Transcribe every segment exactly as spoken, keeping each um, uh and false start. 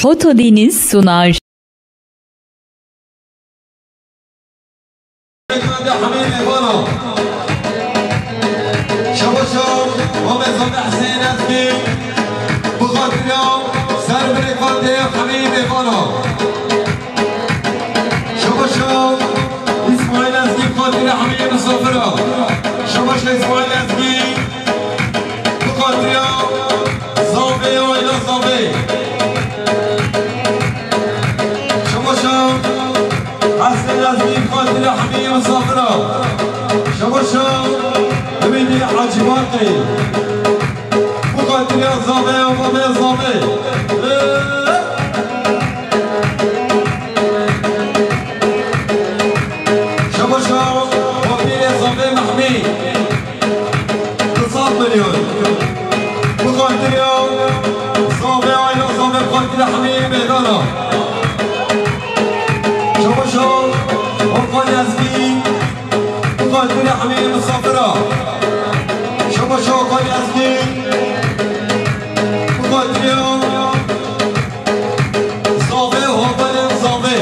Fotodeniz sunar. Şabaşa Ahmet Zade Hüseyin Ezgi, bu xatira ser binê xatê Hemî Mêvana. Şabaşa İsmail Ezgi, bu xatira Hemî Misafira. Şabaşa İsmail Ezgi, bu xatira Zavê, aîla Zavê. Şabaşa Hesen Ezgî, xatira Hemî Misafira. Şabaşa Hemîdî Hacî Bakî. Bu xatira Zavê, Zavê, Zavê. Şabaşa Wapîrê Zavê Mehmî. Du sed milyon. Bi xatirê Zavê, aîla Zavê, bi xatirê Hemî Mêdana. Şabaşa Okan Ezgî, bi xatirê Hemî Misafira. Şabaşa Okan Ezgî, bi xatirê Zavê, havalên Zavê.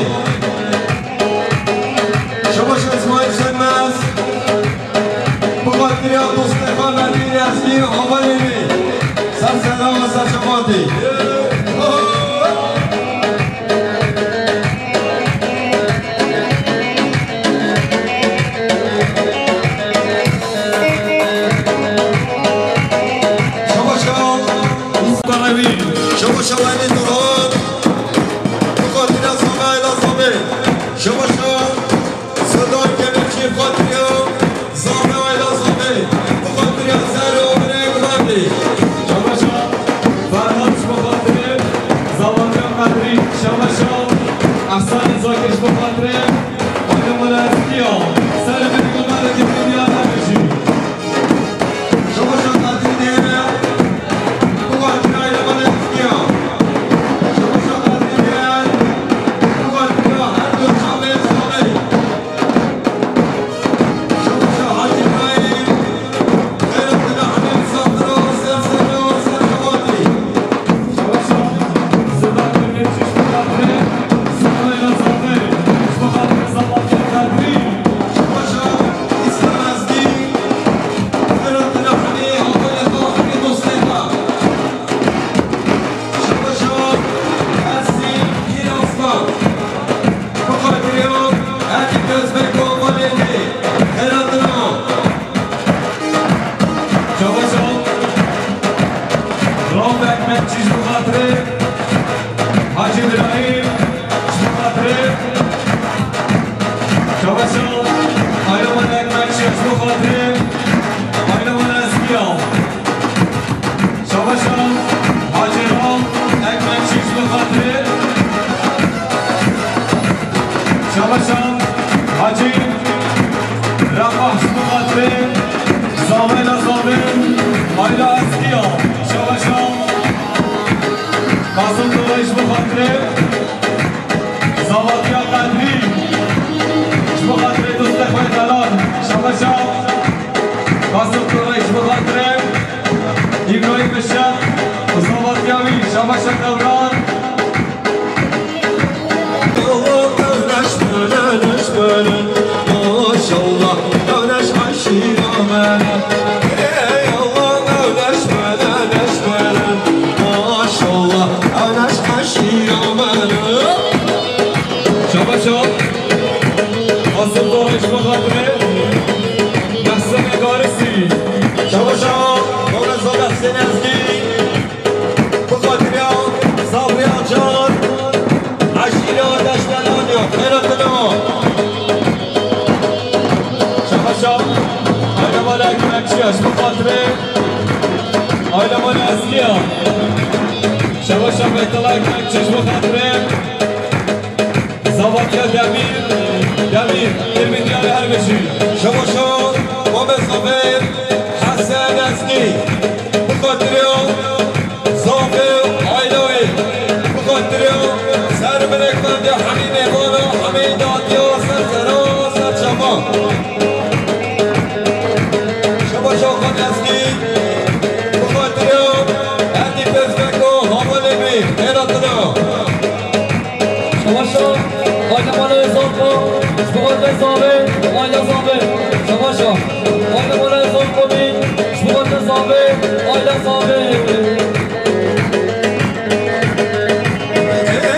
Şabaşa İsmail Sönmez. Bi xatirê dostê xwe Merdîn Ezgî, havalê wî. Ser sera we, ser şefatî. Şabaşa Mustafa Emin. Şabaşa Emin Duran. Bi xatirê Zavê, aîla Zavê. Şabaşa Sedar Kemerçî, bi xatirê Zavê, aîla Zavê. Bi xatirê Zero Birê Gulendî. Şabaşa Ferhat, ji bo xatirê Zawatiya Qedrî. Şabaşa Ehsanê Zakir, ji bo xatirê Aîla Mala Ezgiya. Ser binê Gulendî, Diyar Nebêjî. Çabaşa Rauf Ekmekçî, ji bo xatirê Hacî Îbrahîm, ji bo xatirê Çabaşa Aîla Mala Ekmekçî, ji bo xatirê Aîla Mala Ezgiya. Şabaşa Hacî Rauf Ekmekçî, ji bo xatirê Şabaşa Hacî Refah, ji bo xatirê Zavê, aîla Zavê, aîla Ezgiya. Şabaşa Qasim Toray, ji bo xatirê Zawatiya Qedrî, ji bo xatirê dostê xwe delal. Şabaşa Qasim Toray, ji bo xatirê Îbrahîm Işık û Zawatiya wî. Şabaşa Dewran. Şabaşa Qasim Toray, ji bo xatirê Mehsenê Garisî. Şabaşa Mehmet Zade Hüseyin Ezgî. Bi xatirê Sabriya Can, eşîra Deştelan ya, xêra tila. Şabaşa Aîla Mala Ekmekçî, ji bo xatirê Aîla Mala Ezgiya. Şabaşa Fethullah Ekmekçî, ji bo xatirê Zavatiya Demîr, Demîr, Tirmî Diyarê Herbêjî. Şabaşa Mamed Zafê, Hesen Ezgî. Bi xatirê Zafê û aîla wê. Bi xatirê ser binê xwendê hemî mêvana, hemî datiya ser sera, ser çava. Şabaşa Xan Ezgî. Bi xatirê erdî pêzbeko havalê wê. Xêra tila. Aile mala Ezan Xo, ji bo xatirê Zavê, aile Zavê. Şabaşa. Aile mala Ezan Xo bî, ji bo xatirê Zavê, aile Zavê.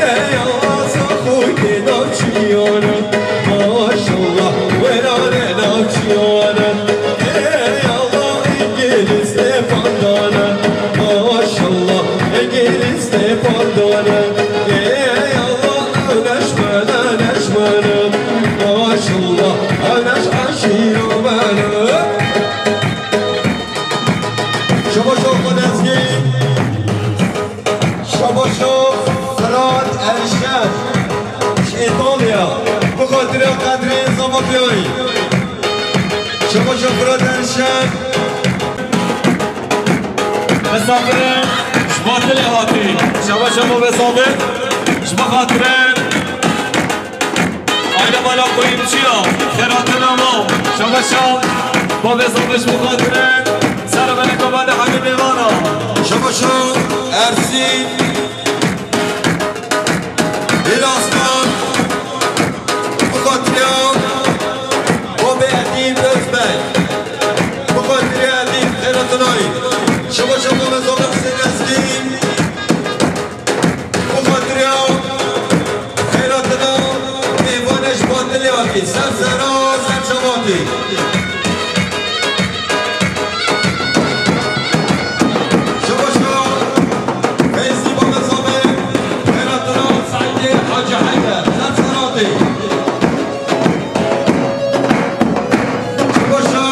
Ey Allah, Zaxoyê navçiyana, maşallah, werane navçiyana. Ey Allah, İngiliz de pandana, maşallah, İngiliz de pandana. Ey Allah, ew neşmene, neşmene, maşallah, ew neş eşîra mene. Şabaş Xo Lezgî. Şabaşo Firat Erşen ji Îtalya, bi xatirê qedrê Zavatiyayî. Şabaşo Firat Erşen. Misafirin ji Batilê hatî. Şabaşo Mobê Zavê. Ji bo xatirê Aile mala kuyumçiya, xêratina ma, şabaşa, babê Zavê ji bo xatirê, ser beleka bade Hemî Mêvana. Şabaşa, Ersîn, Îlaskan, bi xatiriya, babê Edîb Özbek, bi xatiriya Edîb xêratinayî. Şabaşa, babê Zavê Husên Eslî. Bi xatiriya xeyratina mêvanê ji Batilê hatî, ser sera, ser çavatî. Şabaşa Feyzî Babezavê, xeyratina Seîdê Hacî Heyder, ser seratî. Şabaşa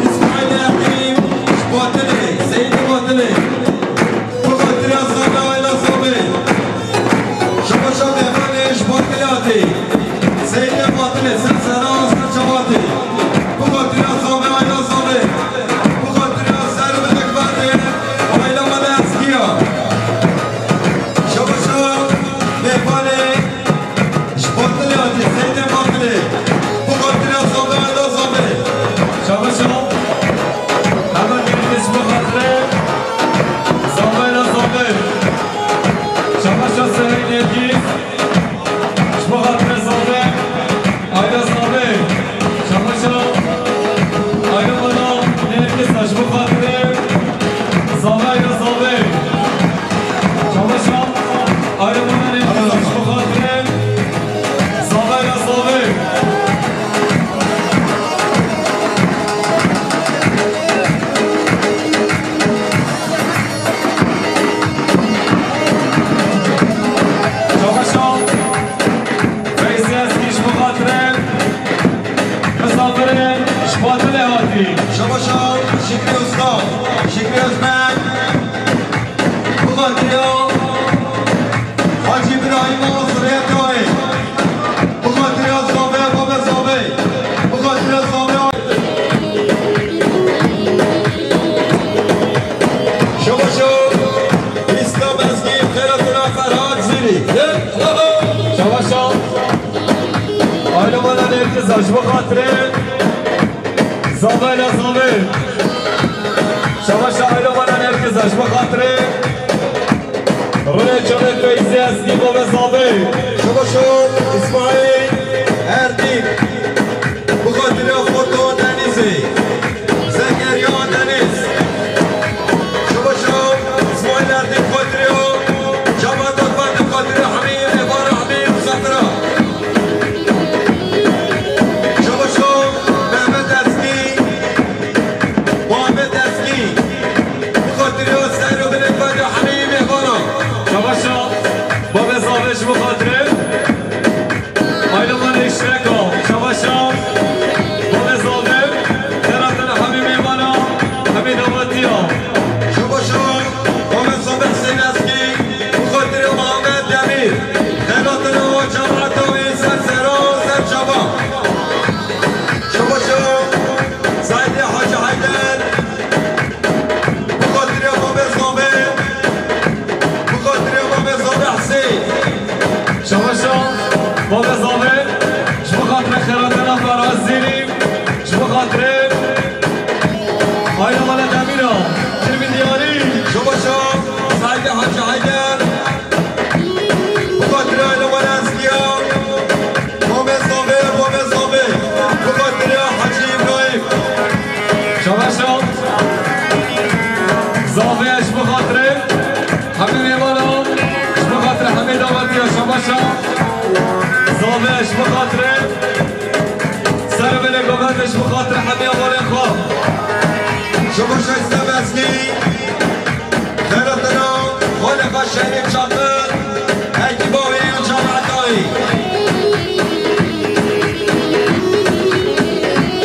Îsmaîl Erdîm ji Batilê, Seyîdê Batilê. Bi xatiriya Zavê, aîla Zavê. Şabaşa Bevanê ji Batilê hatî. Seyîdê Batilê, ser sera, ser çavatî. Bi xatiriya Zavê, aîla Zavê. Bi xatiriya ser bi dikberdê, aîla Mele Ezgiya. Şabaşa Bevanê. Ji Batilê hatî, Seydê Batilê. Bi xatira Zavê, aîla Zavê. Şabaşa. Hemen gelin ji bo xatirê Zavê, aîla Zavê. Şabaşa Sehîl Nergîz. Ji bo xatirê Zavê, aîla Zavê. Şabaşa. Aîla Mala Nergîz, ji bo xatirê Zavê, aîla Zavê. Şabaşa. Aîla Mala Nergîz, ji bo xatirê Zavê, aîla Zavê. Şabaşa. Feyzî Ezgî ji bo xatirê misafirin ji Batilê hatî. Şabaşa Şikrî Usta, Şikrî Özbek, bi xatiriya Hacî Îbrahîma Zuriyetayê, bi xatiriya Zavê, Babê Zavê, bi xatiriya Zavê. Şabaşa Îslam Ezgî, xeyratina Ferhat Zîrî. Şabaşa. Aîla Mala Nergîz, ji bo xatirê Zavê, aîla Zavê. Şabaşa Aîla Mala Nergîz, ji bo xatirê Rûnê Çavê Feyzî Ezgî, Babê Zavê. Şabaşa Îsmaîl Erdîm. Bi xatira Foto Denîzê. Zekeriya Deniz. Şabaşa Îsmaîl Erdîm, bi xatira Cemal Dotmend, bi xatira Hemî Mêvana, Hemî Musafira. Şabaşa Mehmet Ezgî, Muhammed Ezgî. Bi xatira ser û binê xwe de Hemî Mêvana. Şabaşa Babê Zavê, ji bo xatirê Zave ji bo xatirê hemî mêvanan, ji bo xatirê hemî dawetiya şabaşa. Zave ji bo xatirê servêlê govendê, ji bo xatirê hemî hevalên xwe. Şabaşa Îslam Ezgî, xêratina xalê xwe Şerîf Çakir, ekîba wî û cemaeta wî.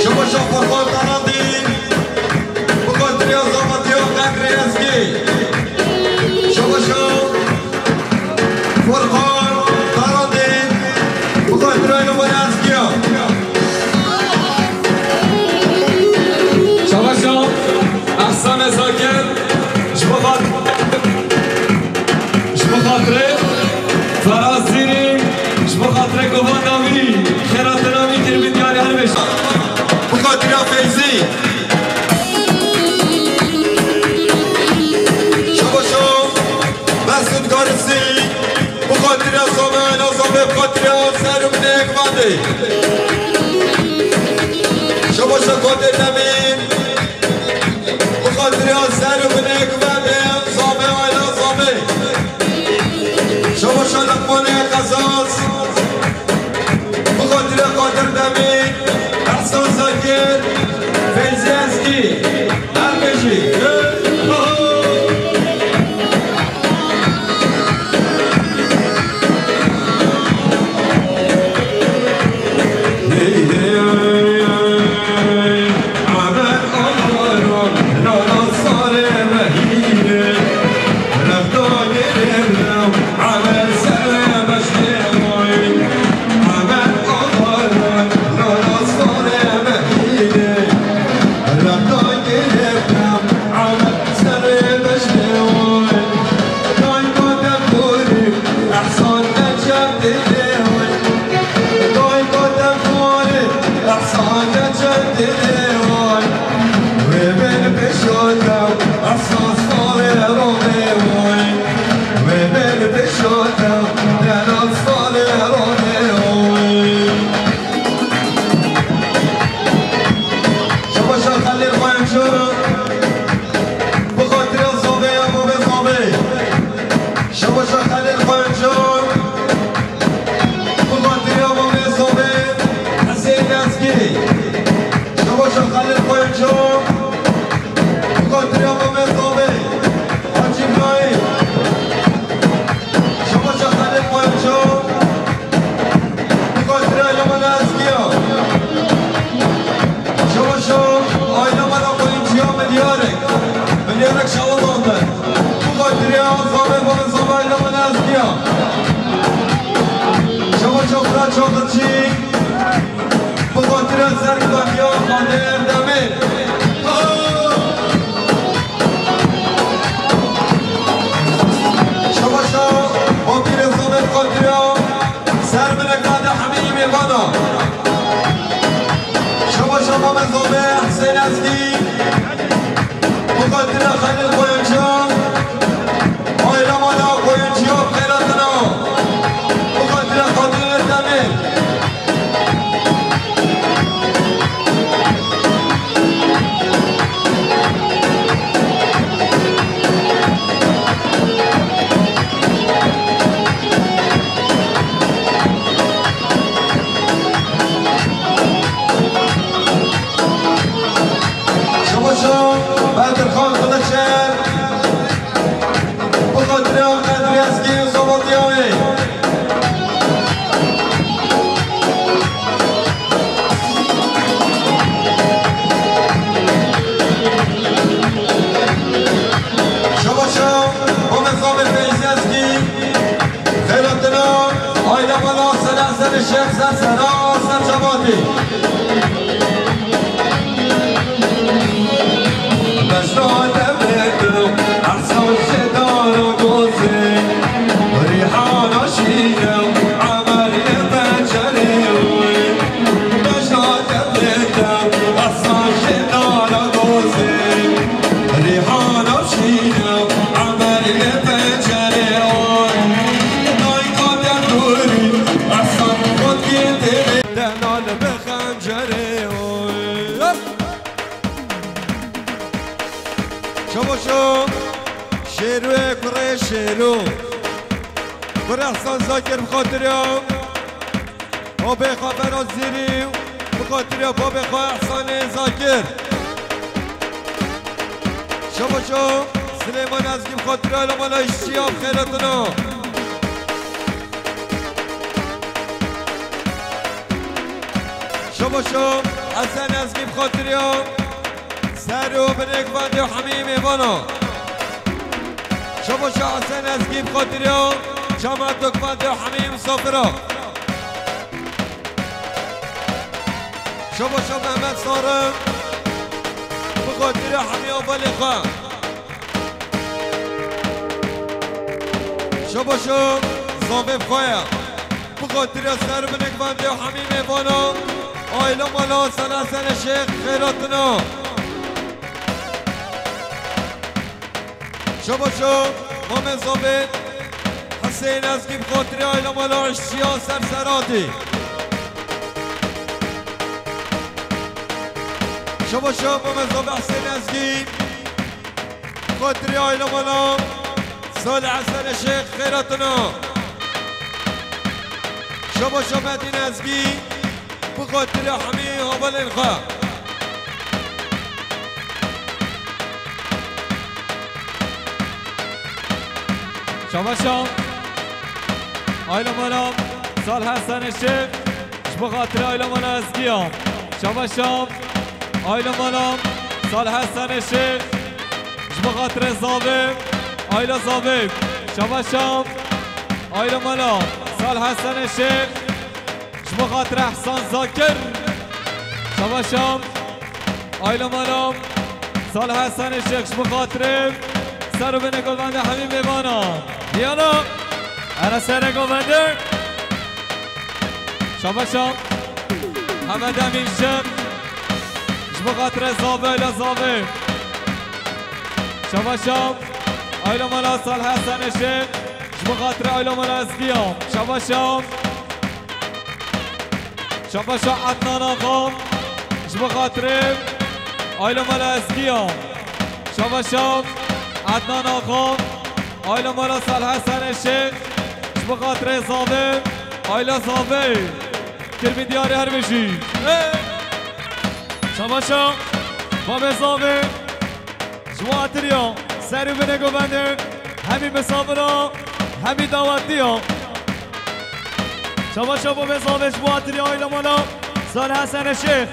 Şabaşa Furqan Tarandî. Bi xatiriya zavetiya Qedrê Ezgî. Şabaşa Furqan Tarandî. Bi xatiriya Yomana Ezgiya. Şabaşa Ehsane Zakir. Ji bo xat-, ji bo xatirê Ferazînî, ji bo xatirê govenda wî, xêratina wî kirbî diyarî her beş. Bi xatira Feyzî. Şabaşo, Mesûd Garisî. Bi xatira Zame, Ela Zame, bi xatira ser û binê govendê. Şabaşo Kadir Demîr. Bi xatira ser û binê govendê Zame, Ela Zame. Şabaşa Liqmanê Qezaz. Bi xatira Qadir Demîr, Ehsan Zakir, Feyzî Ezgî. Her bijî. Şabaşa Xelîl Xwenco, bi xatira Zobê ya Bobê Zobê. Şabaşa Xelîl Xwenco, bi xatira Bobê Zobê, Hesên Ezgî. Şabaşa Xelîl Xwenco, bi xatira Bobê Zobê, Hacî Îbrahîm. Şabaşa Xelîl Xwenco, bi xatira Yomana Ezgiya. Şabaşa aîla me ra Xwenco ya Milyarek. Milyarek şawa dante. Bi xatira Zame, Zame, Zame aîla me ra Ezgiya. Şabaşa Fırat Çakırçı. Bi xatira Serkatiya Xanê Erdemê. Şabaşa Bapîrê Zame bi xatira ser bineka de hemî mêvana. Şabaşa Mame Zame Husên Ezgî. Bi xatira Xelîl Koyuncu. Bayramana Koyuncu xêratina. Bi xatira Xatîr Demîr. Şabaşa Bedirxan Kılıçer. Bi xatira Qedrî Ezgî û Sobatiyayê. Şabaşa Mame Zame Feyzî Ezgî. Xêratina aîla mala Selasenê Şêx Ser Sera Ser Cematî. Bejna devleta Ehsan ji dara gozê, Rîhana şîne Emer li pencerê wê. Bejna devleta Ehsan ji dara gozê, Rîhana şîne Emer li pencerê wê. Dayka derdorî Ehsan xwe dikê têlê, delal bi xencerê. Şêrûyê kurê Şêrû. Kurê Ehsan Zakir bi xatirê babê xwe Feroz Zîrî û bi xatirê babê xwe Ehsanê Zakir. Şabaşo Silêman Ezgî bi xatirê alamala îşçiya bi xêr hatina. Şabaşo Hesen Ezgî bi xatirê ser û binêk vendê û hemî mêvana. Şabaşo Hesen Ezgî bi xatirê çametok vendê û hemî misafira. Şabaşo Mehmet Sarim bi xatirê hemî avalê xwe. Şabaşo zavê bi xwe ye. Bi xatirê ser binêk vendê û hemî mêvana. Aîla mala Salih Hesen Şêx xêr hatina. Şabaşo Mamê Zavê Hesên Ezgî bi xatirê aîla mala îşçiya ser seratî. Şabaşo Mamê Zavê Hesên Ezgî. Xatirê aîla mala Salih Hesen Şêx xêr hatina. Şabaşo Medîn Ezgî bi xatirê hemî hevalên xwe. Şabaşo aîla mala Salih Hesen Şêx. Ji bo xatirê aîla mala Ezgiya. Şabaşa aîla mala Salih Hesen Şêx. Ji bo xatirê Zavê, aîla Zavê. Şabaşa aîla mala Salih Hesen Şêx. Ji bo xatirê Ehsan Zakir. Şabaşa aîla mala Salih Hesen Şêx, ji bo xatirê ser û binê govendê hemî mêvana. Diyana. Era serê govendê. Şabaşa Hemed Emîn Şem. Ji bo xatirê Zavê, aîla Zavê. Şabaşa aîla mala Salih Hesen Şêx. Ji bo xatirê aîla mala Ezgiya. Şabaşa. Şabaşa Ednan Axa, ji bo xatirê aîla mala Ezgiya. Şabaşa Ednan Axa, aîla mala Salih Hesen Şêx, ji bo xatirê Zavê, aîla Zavê. Kirmî diyarê her bijî. Şabaşa babê Zavê. Ji bo xatiriya ser û binê govendê, hemî misafira, hemî dawetiya. Şabaşa babê Zavê ji bo xatiriya aîla mala Salih Hesen Şêx.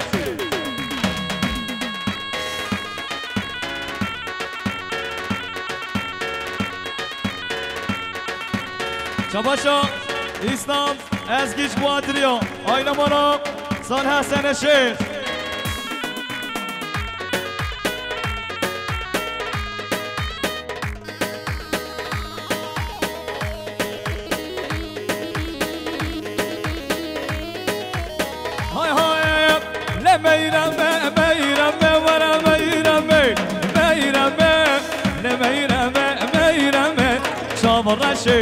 Şabaşa Îslam Ezgî ji bo xatiriya aîla mala Salih Hesen Şêx. Hay hay, le meyreme, meyreme, were meyreme, meyreme, le meyreme, meyreme, çav reşê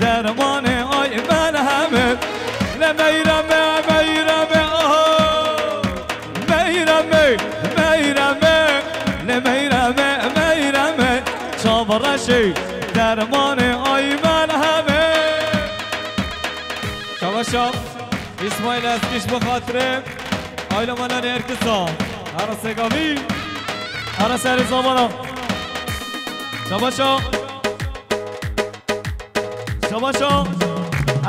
dermanê ay melheme, le meyreme, meyreme, aha. Meyreme, meyreme, le meyreme, meyreme, çav reşê dermanê ay melheme. Şabaşa Îsmaîl Ezgî ji bo xatirê aîla mala Nêrgisa. Hera sêgavî. Hera serê zavana. Şabaşa. Şabaşa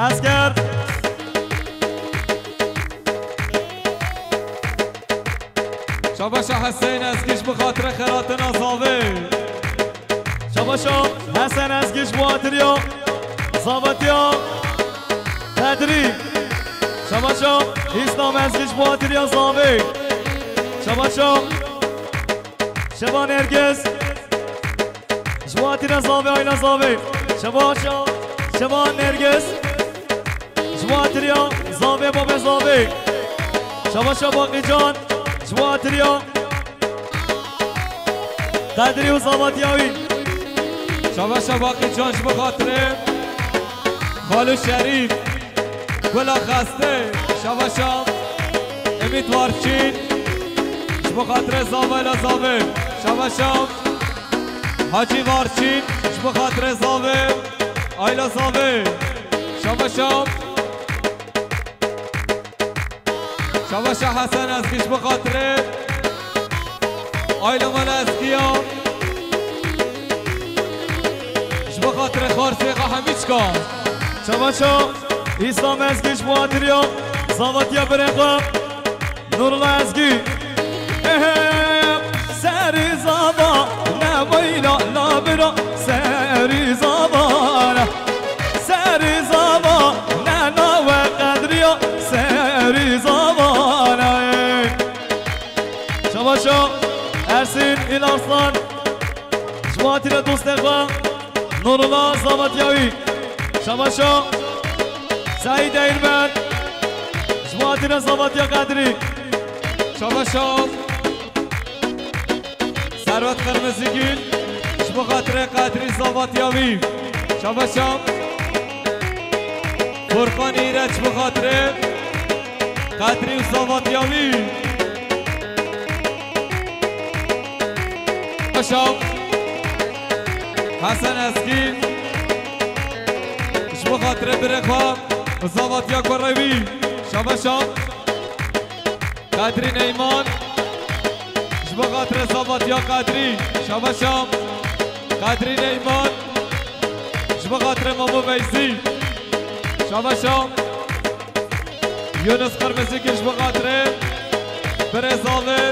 Esker. Şabaşa Hesên Ezgî ji bo xatirê xêr hatina Zavê. Şabaşa Hesen Ezgî ji bo xatiriya zavetiya Qedrî. Şabaşa Îslam Ezgî ji bo xatiriya Zavê. Şabaşa Şeva Nergiz. Ji bo xatira Zavê, aîla Zavê. Şebaşa, Şeva Nergiz. Ji bo xatiriya Zavê, babê Zavê. Şebaşa Baqîcan. Ji bo xatiriya Qedrî û zavatiya wî. Şebaşa Baqîcan ji bo xatirê Xalo Şerîf. Gula Xestê, şabaşa Emît Warçîn, ji bo xatirê Zavê la Zavê, şabaşa Hacî Varçîn, ji bo xatirê zavê, ayla zavê. Şabaşa. Şabaşa Hesen Ezgî, ji bo xatirê ayla mala Ezgiya. Ji bo xatirê Xarsê Xahemîçka. Şabaşa Îslam Ezgî, ji bo xatiriya zavatiya birê xwe. Nurla Ezgî. Ehe, serî zava, ne weyla la bira, serî zava, ne. Serî zava, ne nawe qedriya, serî zava, ne. Şabaşa Ersîn Îlarslan. Ji bo hatîre dostê xwe. Nurla zavatiya wî. Şabaşa Seîd Eynmen. Ji bo hatîre zavatiya Qedrî. Şabaşa Serwet Qirmizîgil. Ji bo xatirê Qedrî zavatiya wî. Şabaşa Furkan Îreç, ji bo xatirê Qedrî û zavatiya wî. Şabaşa Hesen Ezgî, ji bo xatirê birê xwe, zavatiya kurê wî. Şabaşa Qedrî Neyman, ji bo xatirê zavatiya Qedrî. Şabaşa Qedrî Neyman, ji bo xatirê Mamo Veyzî. Şabaşa Yunus Qirmizîgil, ji bo xatirê birê zavê.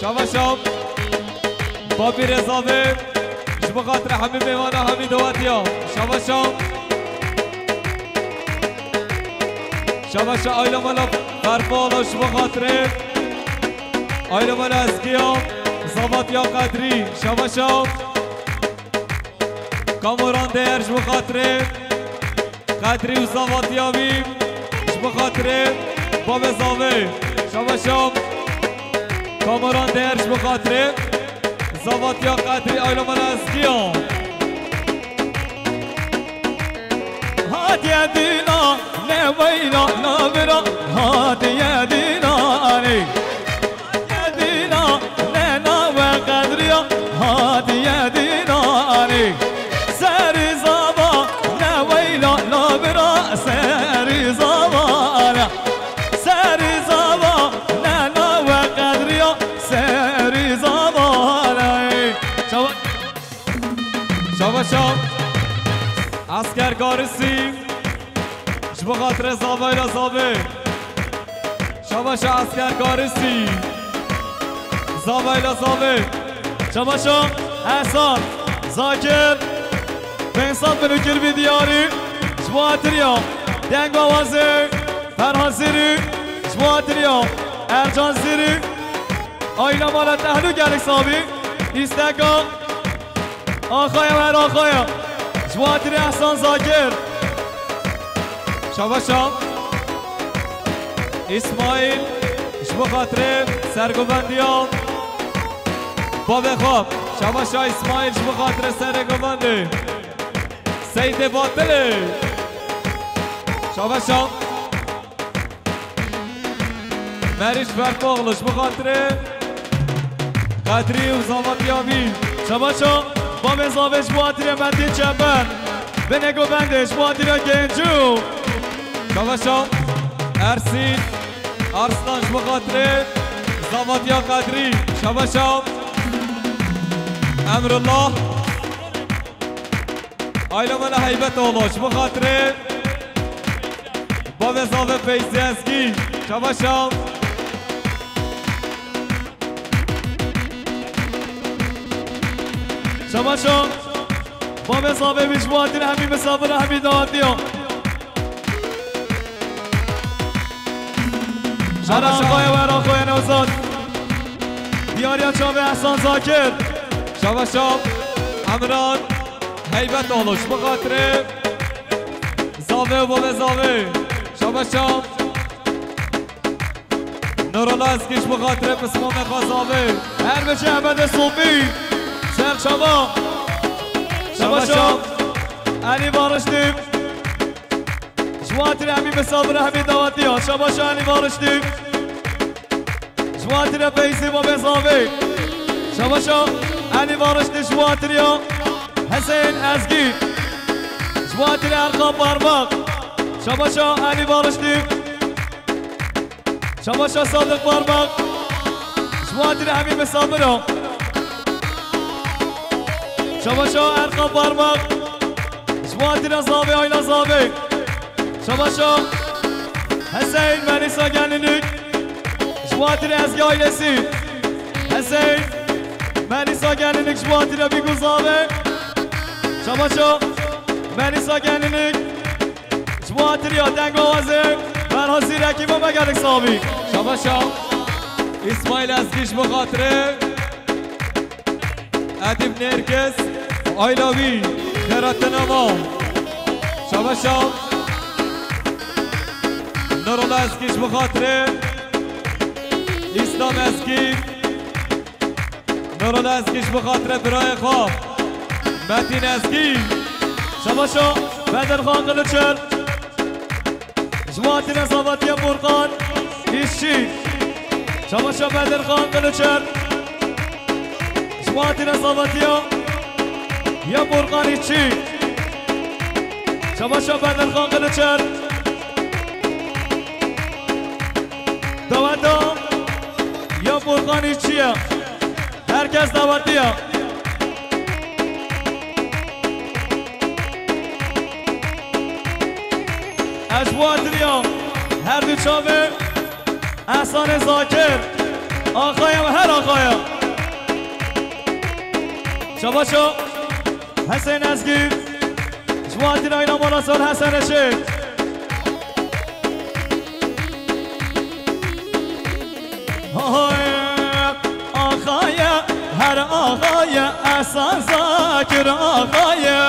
Şabaşa Babî Rêzavê, ji bo xatirê hemî mêvana, hemî dawetiya. Şabaşa. Şabaşa ayla mala Ferpala, ji bo xatirê ayla mala Ezgiya, zavatiya Qedrî. Şabaşa. Kamuran Değer, ji bo xatirê Qedrî û zavatiya wî, ji bo xatirê babê zavê. Şabaşa Kamuran Değer, ji bo xatirê zavatiya Qedrî, ayla mala Ezgiya. Hatiye dîna, ne weyla, ne bira, hatiye dîna, ne. Dîna, ne nawe qedriya, hatiye dînanê. Serî zava, ne weyla, la bira, serî zava, ne. Serî zava, ne nawe qedriya, serî zava, ne. Şaba-, Şabaşa Esker Garisî. Ji bo xatirê zavayla zavê. Şabaşa Esker Garisî. Zavayla zavê. Şabaşa Ehsan Zakir. Pênc sed bin û kirvî diyarî. Ji bo xatiriya dengawazê Ferhan Zîrî. Ji bo xatiriya Ercan Zîrî. Ayla mala tehlû gelek savî. Îsteka Axaya û her axaya. Ji bo xatirê Ehsan Zakir. Şabaşa Îsmaîl, ji bo xatirê sergovendiya bavê xwe. Şabaşa Îsmaîl, ji bo xatirê serê govendê Seydê Batilê. Şabaşa Meriç Ferpoğlu, ji bo xatirê Qedrî û zavatiya wî. Şabaşa bavê zavê, ji bo xatirê Metîn Çeper. Binê govendê, ji bo xatirê Gencû. Şabaşa Ersîn Arslan, ji bo xatirê zavatiya Qedrî. Şabaşa Emrullah. Ayla mala Heybetoğlu, ji bo xatirê bavê zavê Feyzî Ezgî. Şabaşa. Şabaşa. Bavê zavê wî, ji bo xatirê hemî misafir, hemî dawetiya. Şabaşa. Her axayê û her axayê Newzad. Diyariya çavê Ehsan Zakir. Şabaşa Emran Heybetoğlu, ji bo xatirê zavê û bavê zavê. Şabaşa Nurullah Ezgî, ji bo xatirê pismamê xwe zavê. Her biçe Ehmedê Sulmî. Serçava. Şabaşa. Şabaşa Elî Bariştî. Ji bo xatirê hemî misafir, hemî dawetiya. Şabaşa Elî Bariştî. Ji bo xatirê Feyzî bavê zavê. Şabaşa Elî Bariştî ji bo hatiriya Hesên Ezgî. Ji bo hatiriya Erkan Parmak. Şabaşa Elî Bariştî. Şabaşa Sadık Parmak. Ji bo hatiriya Emîn Misafiro. Şabaşa Erkan Parmak. Ji bo hatiriya Zavê, Ayla Zavê. Şabaşa Hesên Melîsa Gelninik. Ji bo hatiriya Ezgî ailesi. Hesên Melîsa Gelninik ji bo hatiriya Bîgû Zavê. Şabaşa Melîsa Gelninik. Ji bo hatiriya deng awazê Ferhad Zîrekî bo me gelek sabî. Şabaşa Îsmaîl Ezgî ji bo xatirê Edîb Nêrgiz, aîla wî, xêratina ma. Şabaşa Nurullah Ezgî ji bo xatirê Îslam Ezgî. Nurullah Ezgî ji bo xatirê birayê xwe Metîn Ezgî. Şabaşa Bedirxan Kiliçer. Ji bo hatiriya zavatiya Furkan Îşçî. Şabaşa Bedirxan Kiliçer. Ji bo hatiriya zavatiya ya Furkan Îşçî. Şabaşa Bedirxan Kiliçer. Daweta ya Furkan Îşçî ye. Her kes dawetî ye. Ez ji bo hatiriya her du çavê Ehsanê Zakir, axaya me, her axaya. Şabaşa Hesên Ezgî, ji bo hatiriya Ayna Mala Sor Hesen Reşîd. Hay, axaye, her axaye, Ehsan Zakir axaye.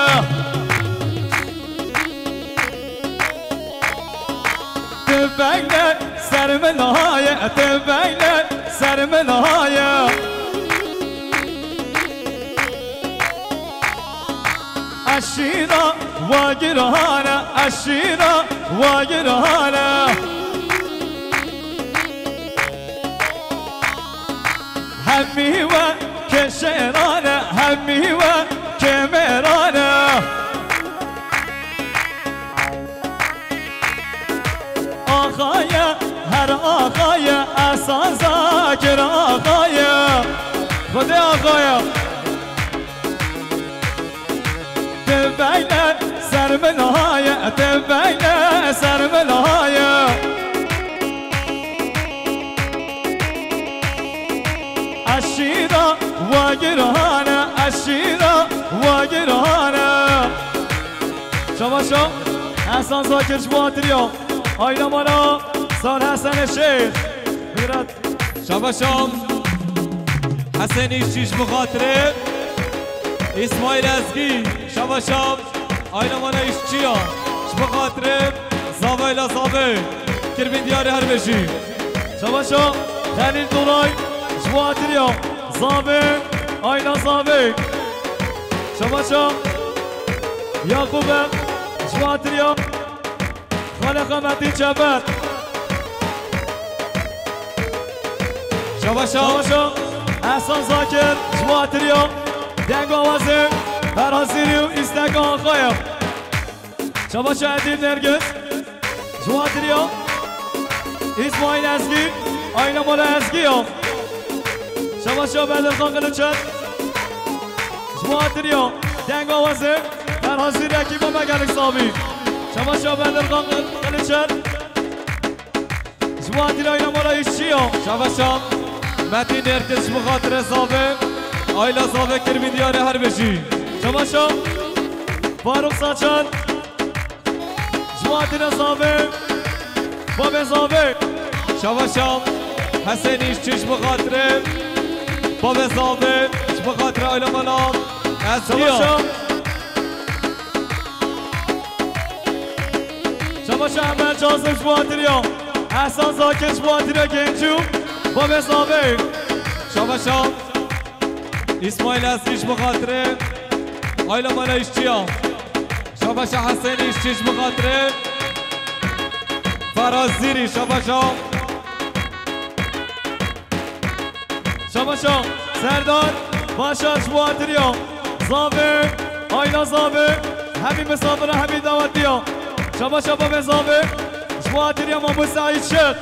Tüfekle ser min haye, tüfekle ser min haye. Eşîra Wagirhane, eşîra Wagirhane. Hemî we keşerane, hemî we kemerane. Axaye, her axaye, Ehsan Zakir axaye. Xwedê axaye. Tüfekle ser min haye, tüfekle ser min haye. Eşîra Wagirhane, eşîra Wagirhane. Şabaşa Ehsan Zakir ji bo hatiriya Ayna Mala Sar Hesen Şêx. Bigrat. Şabaşa Hesen Îşçî ji bo xatirê Îsmaîl Ezgî. Şabaşa Ayna Mala Îşçî ya. Ji bo xatirê Zavayla Zavê. Kirbîn diyarê her bijî. Şabaşa Xelîl Duray ji bo hatiriya Zavê, Ayna Zavê. Şabaşa Yaqûbe ji bo hatiriya Xalê Xemetî Çeper. Şabaşa. Şabaşa Ehsan Zakir ji bo hatiriya deng awazê Ferhad Zîrî û îsteka axaya. Şabaşa Edîb Nergis ji bo hatiriya Îsmaîl Ezgî, Ayna Mala Ezgî ya. Şabaşa Bedirxan Kiliçer ji bo hatiriya deng awazê Ferhad Zîrekî bo me gelek sabî. Şabaşa Bedirxan Kiliçer. Ji bo hatiriya Ayna Mala Îşçî ya. Şabaşa Metîn Erkin ji bo xatirê Zavê. Ayla Zavê kirbîn diyarê her bijî. Şabaşa Faruk Saçan. Ji bo hatiriya Zavê. Babê Zavê. Şabaşa Hesen Îşçî ji bo xatirê Babê Zavê. Ji bo xatirê Ayla Mala. Ez Şabaşa. Şabaşa Emel Cazim ji bo hatiriya Ehsan Zakir ji bo hatiriya Gencî û Babê Zavê. Şabaşa Îsmaîl Ezgî ji bo xatirê Ayla Mala Îşçiya. Şabaşa Hesen Îşçî ji bo xatirê Feraz Zîrî. Şabaşa. Şabaşa Serdar. Başa ji bo hatiriya Zavê, aîla Zavê, hemî misafira, hemî dawetiya. Şabaşa babê Zavê, ji bo hatiriya Mamû Seîd Şêx.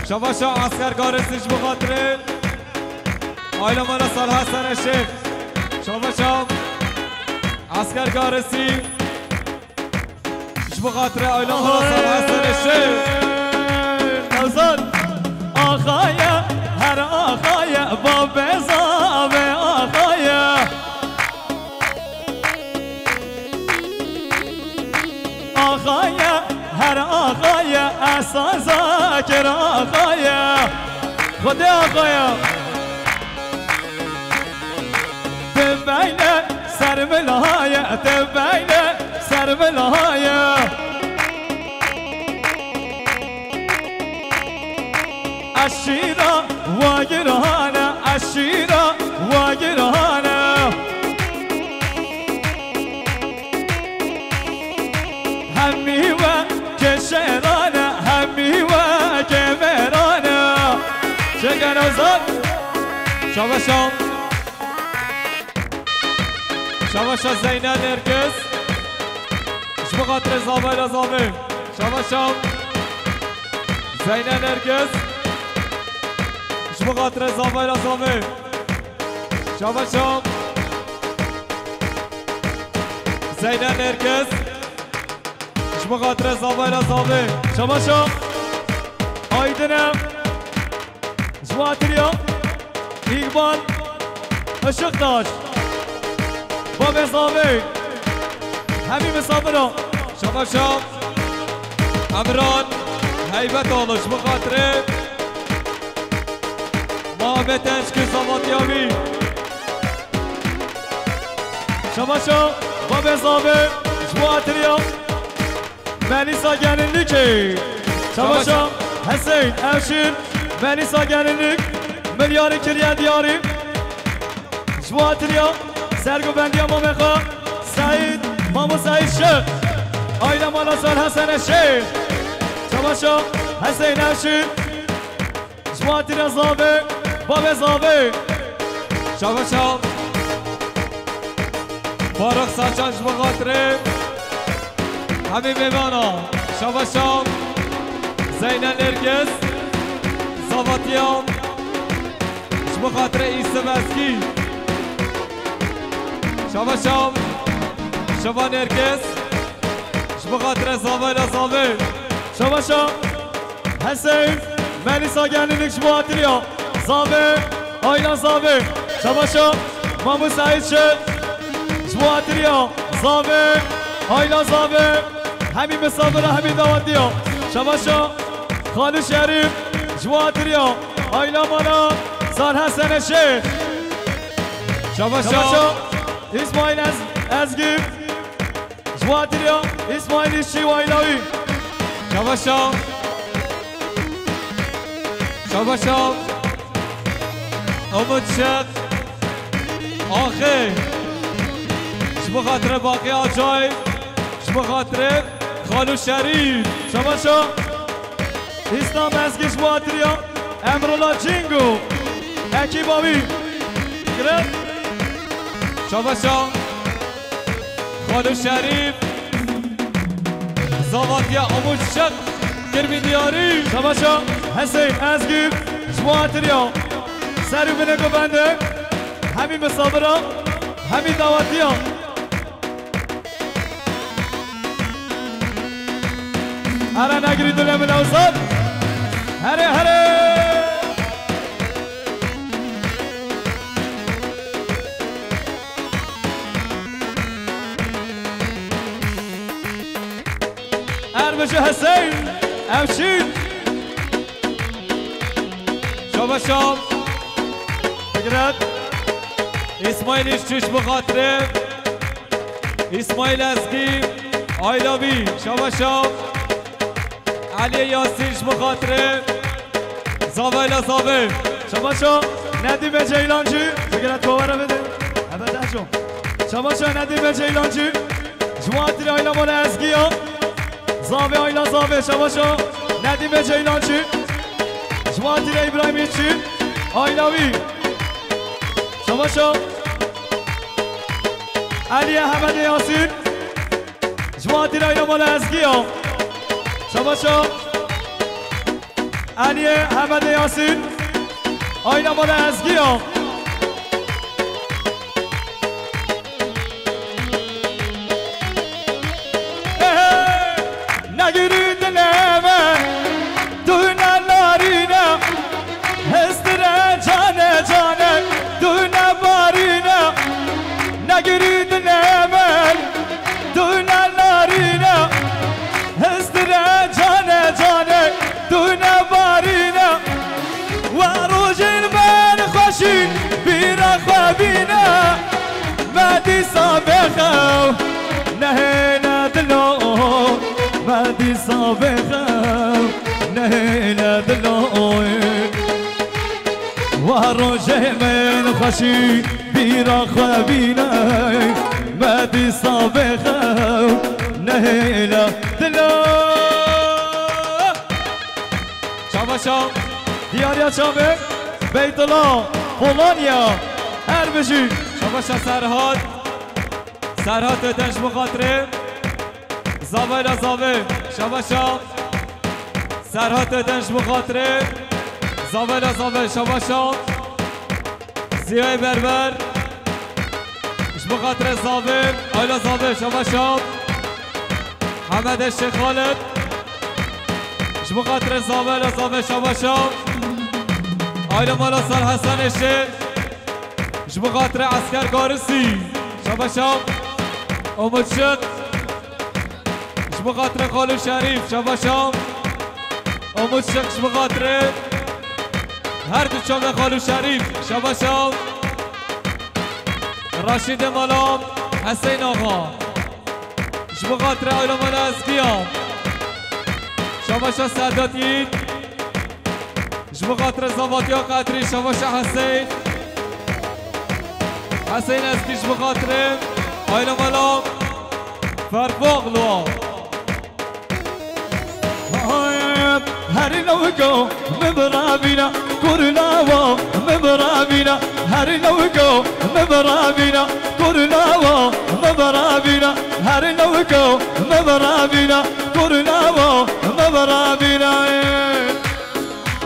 Şabaşa Esker Garisî ji bo xatirê aîla mala Salih Hesen Şêx. Şabaşa Esker Garisî. Ji bo xatirê aîla mala Salih Hesen Şêx. Newzad. Axaye, her axaye, babê Zavê axaye. Axaye, her axaye, Esa Zakir axaye. Xwedê axaye. Te beyle ser milaye, te beyle ser milaye. Eşîra wagirane, eşîra wagirane. Hemî we keşerane, hemî we kemerane. Çeken Ozan. Şabaşa. Şabaşa Zeyne Nergiz. Ji bo xatirê Zavayla Zavê. Şabaşa Zeyne Nergiz. Ji bo xatirê Zavayla Zavê. Şabaşa Zeyne Nergiz. Ji bo xatirê Zavayla Zavê. Şabaşa Aydine. Ji bo hatiriya Îqbal Işıktaş. Babê Zavê. Hemî misafira. Şabaşa Emran Heybetoğlu ji bo xatirê Muhammed Enşkî Zavatiya wî. Şabaşa babê Zavê ji bo hatiriya Melîsa Gelinlikê. Şabaşa Hesên Evşin, Melîsa Gelinlik, milyarî kiriye diyarî. Ji bo hatiriya sergovendiya mamê xwe Seîd, Mamo Seîd Şêx. Aîla mala Sal Hesen Şêx. Şabaşa Hesên Evşin. Ji bo hatiriya Zavê, babê Zavê. Şabaşa Faruk Saçan ji bo xatirê hemî mêvana. Şabaşa Zeyne Nergiz Zavatiya ji bo xatirê Îsim Ezgî. Şabaşa Şeva Nergiz ji bo xatirê Zavayla Zavê. Şabaşa Hesên, Melîsa Gelinlik ji bo hatiriya Zavê, aîla Zavê. Şabaşa Mamû Seîd Şêx ji bo hatiriya Zavê, aîla Zavê. Hemî misafira, hemî dawetiya. Şabaşa Xalû Şerîf ji bo hatiriya aîla mala Sal Hesen Şêx. Şabaşa Şabaşa Îsmaîl Ez-, Ezgî. Ji bo hatiriya Îsmaîl Îşçî û aîla wî. Şabaşa. Şabaşa. Umut Şek. Axê. Ji bo xatirê Baqî Acayip. Ji bo xatirê Xalû Şerîf. Şabaşa. Îslam Ezgî ji bo hatiriya Emrullah Cîngo. Ekîba wî. Girin. Şabaşa. Xalû Şerîf. Zavatiya Umut Şek. Kirmî diyarî. Şabaşa Hesên Ezgî ji bo hatiriya ser û binê govendê. Hemî misafira, hemî dawetiya. Here negirî dilê min Ewzan. Here, here. Her bijî Hesên, Evşîn. Şabaşa. Fikret. Îsmaîl Îşçî ji bo xatirê. Îsmaîl Ezgî. Aîla wî. Şabaşa. Eliyê Yasîn ji bo xatirê. Zavayla Zavê. Şabaşa. Nedîme Ceylancî. Fikret kovara bide. Evet, Eco. Şabaşa Nedîme Ceylancî. Ji bo hatiriya aîla mala Ezgî ya. Zavê aîla Zavê, şabaşa Nedîme Ceylancî. Ji bo hatiriya Îbrahîm Îşçî, aîla wî. Şabaşo. Aliye Hemedê Yasîn. Ji bo hatîra Ayna Mala Ezgiya. Şabaşo. Aliye Hemedê Yasîn. Ayna Mala Ezgiya. Negirî dilê me, tu ne narîne, hestire cane cane, tu ne barîne. Negirî dilê me, tu ne narîne, hestire cane cane, tu ne barîne. We rojên me xweşî bîra xwe bîne. Me dîsa bêxew nehêle dilo, me dîsa bêxew nehêle dilo. Wa rojê min xweşî bîra xwe bîne, me dîsa bêxew nehêle dilo. Şabaşa. Diyariya çavê Beytula, Polonya. Her bijî. Şabaşa Serhat. Serhat Öden ji bo xatirê Zavayla Zavê. Şabaşa. Serhat Öden ji bo xatirê Zavayla Zavê. Şabaşa. Ziyayê Berber. Ji bo xatirê Zavê, Ayla Zavê, şabaşa. Hemedê Şêx Xalid. Ji bo xatirê Zavê, Ayla Zavê, şabaşa. Ayla Mala Sal Hesenê Şêx. Ji bo xatirê Esker Garisî, şabaşa. Umut Şık. Ji bo xatirê Xalo Şerîf, şabaşa. Umut Şık ji bo xatirê her du çavê Xalo Şerîf, şabaşa. Raşîdê Mala Heseyn Axa. Ji bo xatirê Ayla Mala Ezgiya. Şabaşa Sedat Yiğit. Ji bo xatirê Zavatiya Qedrî, şabaşa Hesên. Hesên Ezgî ji bo xatirê Ayla Mala Ferboxlu. Her newko min biravîna, kurnawa min biravîna. Her newko min biravîna, kurnawa min biravîna. Her newko min biravîna, kurnawa min biravîna.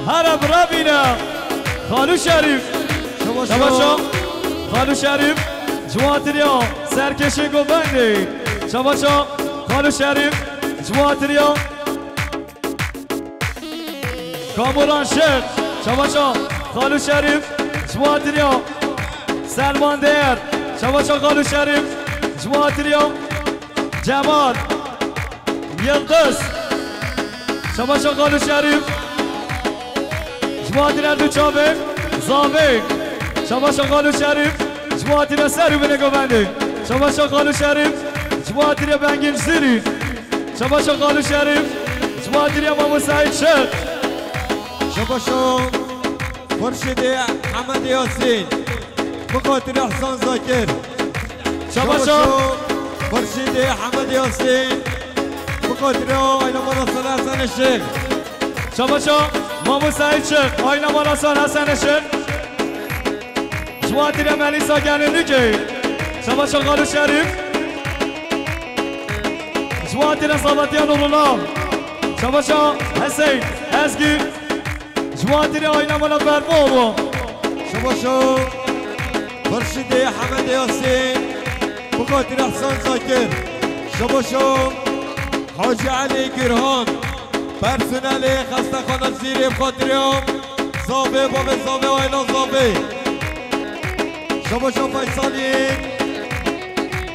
Here biravîne. Xalû Şerîf. Şabaşo. Şabaşo. Xalû Şerîf. Ji bo hatiriya serkêşê govendê. Şabaşo. Xalû Şerîf. Ji bo hatiriya Kamuran Şêx. Şabaşo. Xalû Şerîf. Ji bo hatiriya Selman Değer. Şabaşo Xalû Şerîf. Ji bo hatiriya Cemal. Yildiz. Şabaşa Xalû Şerîf. Ji bo hatîra du çavê Zavê. Şabaşa Xalû Şerîf. Ji bo hatîra ser û binê govendê. Şabaşa Xalû Şerîf. Ji bo hatîra Bengîn Zirî. Şabaşa Xalû Şerîf. Ji bo hatîra Mamosta Şêx. Şabaşo Xurşîdê Hemedê Yasîn. Bi xatirê Ehsan Zakir. Şabaşo. Şabaşo Xurşîdê Hemedê Yasîn. Bi xatirê Ayna Mala Sal Hesenê Şêx. Şabaşo Mamosta Şêx. Ayna Mala Sal Hesenê Şêx. Ji bo hatîra Melîsa Gelinlikê. Şabaşo Xalû Şerîf. Ji bo hatîra Zavatiya Nurullah. Şabaşo Hesên Ezgî. Ji bo hatîra Ayna Mala Fermo bû. Şabaşo Xurşîdê Hemedê Yasîn. Bi xatirê Ehsan Zakir. Şabaşo Hacî Elî Girhan. Personelê Xestaxana Zîrê bi xatirê Zavê, bavê Zavê, Ayna Zavê. Şabaşo Feysalî.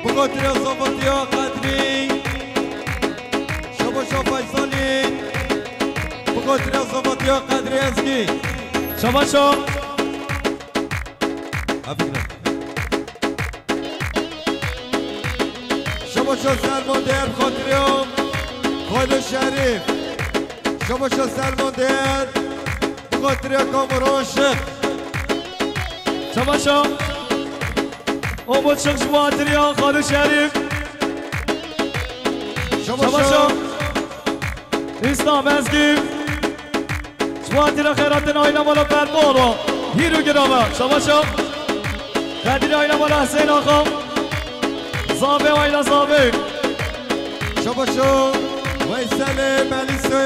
Bi xatirê Zavatiya Qedrî. Şabaşo Feysalî. Bi xatirê Zavatiya Qedrî Ezgî. Şabaşo. Şabaşo Selman Değer bi xatirê Xalû Şerîf. Şabaşo Selman Değer bi xatirê Kamuran Şêx. Şabaşo. Umut Şêx ji bo hatiriya Xalû Şerîf. Şabaşo. Şabaşo. Îslam Ezgî. Ji bo hatîra xeyratin Ayna Mala Fermo bû. Hîr û girava. Şabaşo. Qedirî aîla mala Hüseyin Axa. Zavê aîla Zavê. Şabaşo, Veyselê Melîsê.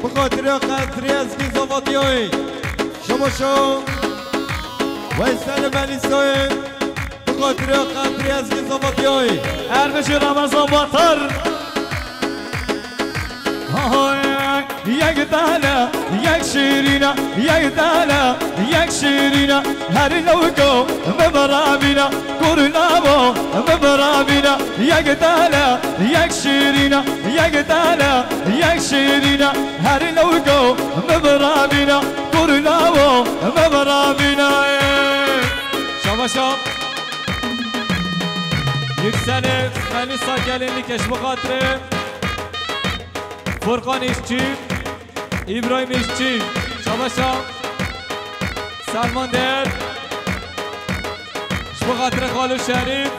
Bi xatirê Qedirî Ezgî Zavatiyayê. Şabaşo, Veyselê Melîsê. Bi xatirê Qedirî Ezgî Zavatiyayê. Erbijî Ramazan Batar. Hay, yek dale, yek şirine, yek dale, yek şirine. Her lewko min biravîne, kurlavo min biravîne. Yek dale, yek şirine, yek dale, yek şirine. Her lewko min biravîne, kurlavo min biravîne. Şabaşa. Yükselê Melîsa Gelinlîkê ji bo xatirê Furkan Îşçî, Îbrahîm Îşçî, Şabaşa, Selman Değer, ji bo xatirê Xalo Şerîf,